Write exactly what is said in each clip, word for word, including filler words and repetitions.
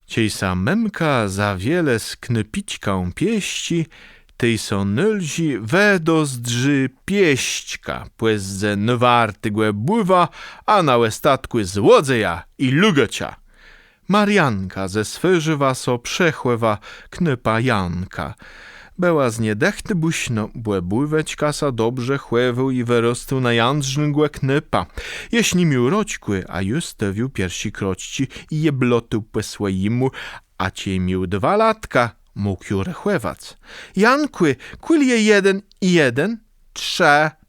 Czej sã mëmka za wiele z knôpiczkã pieszczi, tej so nôlżi wëdozdrzi pieszczka, pòzdze nôwartégò bùwa, a na òstatkù złodzeja i lëgôcza. Marianka ze Swôrzewa so przëchòwa knôpa Janka. Bëła z nie dëcht bùsznô, bò bùweczka sã dobrze chòwôł i wërôstôł na jãdrznégò knôpa. Jesz ni miôł roczkù, a ju stôwiôł pierszé kroczczi i je blotôł pò swòjémù, a czej miôł dwa latka, mógł ju rechòwac. „Jankù, kùli je jeden i jeden?” „Trzë.”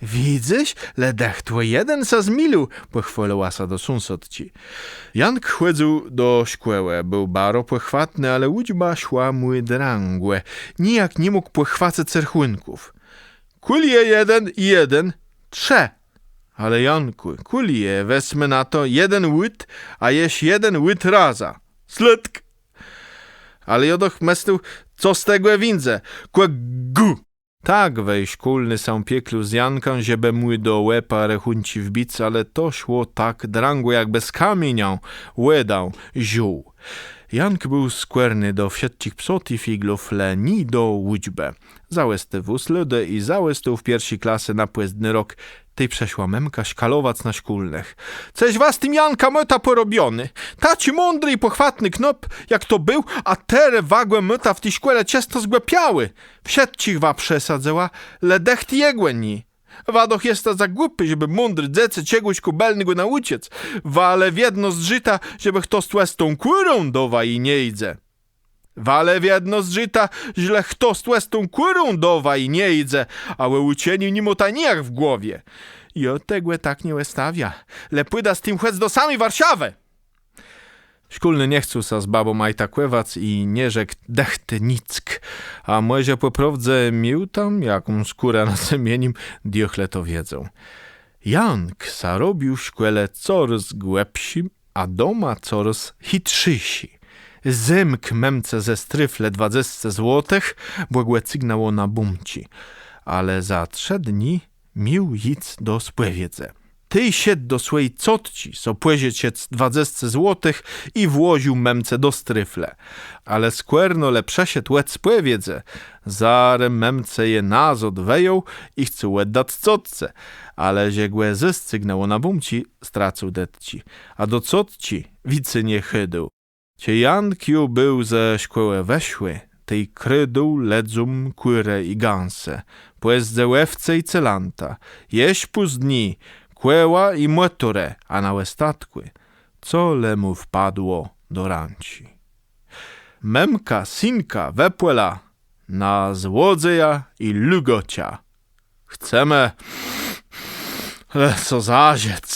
„Widzysz, le dëcht ò jeden sã zmilił”, pòchwôlała sã do sąsôdczi. Jank chòdzył do szkòłë, béł baro pòchwatny, ale ùczba szła mù drãgò. Nijak ni mógł pòchwacëc rechùnków. „Kùli je jeden i jeden?” „Trzë.” „Ale Jankù, kùli je, wezmë na to, jeden òd, a jesz jeden òd razã?” „Slôdk.” „Ale jô doch mëslôł, co z tegò wińdze, kò gù.” Tak wej szkólny sã pieklił z Jankã, żebë mù do łepa rechùnczi wbic, ale to szło tak drãgò, jakbë z kamienia wòdã żął. Jank béł skòrny do wszëtczich psot i figlów, le nié do ùczbë. Zaòstôł w slôdë i zaòstôł w pierszi klasë na pòzdny rok. Tej przëszła mëmka szkalowac na szkólnëch. „Cëż wa z tim Jankã môta pòrobioné? Taczi mądri i pòchwatny knôp, jak to béł, a terô wa gò môta w ti szkòle czësto zgłëpiałé. Wszëtczich wa przesadzëła, le dëcht jegò nié. Wa doch jesta za głupi, żebë mądré dzecë czegòs bëlnégò naùczëc. Wa le wiedno zdrzita, żebë chto z tłëstą kùrą do waji nie jidze. Wa le wiedno zdrzita, żlë chto z tłëstą kùrą do waji nie jidze, a ò ùczenim ni môta nijak w głowie. Jô tegò tak nie òstawiã, le pùdã z tim chòc do sami Warszawë.” Szkólny nie chcôł sã z babą ajtakòwac i nie rzekł dëcht nick, a mòże pò prôwdze miôł tam jaką skórã na sëmienim, diôchle to wiedzą. Jank sã robił w szkòle corôz głëpszi, a doma corôz chitrzészi. Zemkł mëmce ze strëfle dwadzesce złotëch, bò gò cygnãło na bómczi. Ale za trzë dni miôł jic do spòwiedzë. Tej szedł do swòji cotczi so pòżëczëc dwadzesce złotëch i włożił mëmce do strëfle. Ale skòrno le przëszedł òd spòwiedzë, zarô mëmce je nazôd wëjął i chcôł òddac cotce, ale że gò zôs cygnãło na bómczi, stracył dëtczi, a do cotczi wicy nie chòdzył. Czej Jank ju béł ze szkòłë wëszłi, tej krôdł lëdzóm kùrë i gãsë, pòzdze òwce i celãta, jesz pózni kòła i mòtorë, a na òstatkù, co le mù wpadło do rãczi. Mëmka sënka wëpòla na złodzeja i lëgôcza. Chcemë le so zażëc,